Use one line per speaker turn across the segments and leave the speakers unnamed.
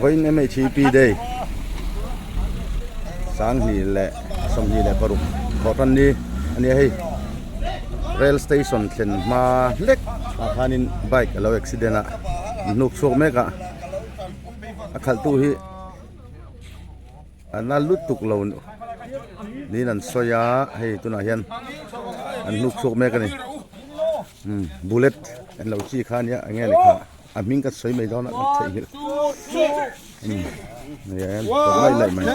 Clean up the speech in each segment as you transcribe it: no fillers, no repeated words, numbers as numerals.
Vawiin MHEP Day 2026 thawhtan ni a nia hei rail station thlen hma hlek ah khanin bike a lo accident a an hnuk chhuak mek a a khalhtu hi a na lutuk lo niin an sawi a hei tunah hian an hnuk chhuak mek a ni bullet an lo chi kha ania eng nge ni kha a hming ka sawi mai dawn a ka theihnghilh um kawt laih laih mai.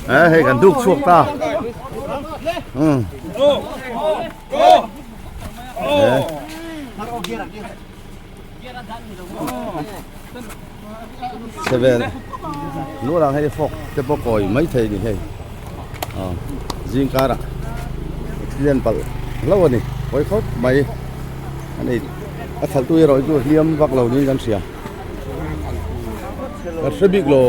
Ê hei kan duk chhuak ta um seven nu lang hei fawk te pawh kawi mai thei ni hei zing karah accident palh hlauh a ni pawi khawp mai a ni a khalh tu erawh hi chu hliam vak lo niin kan hria ka hre bik lo.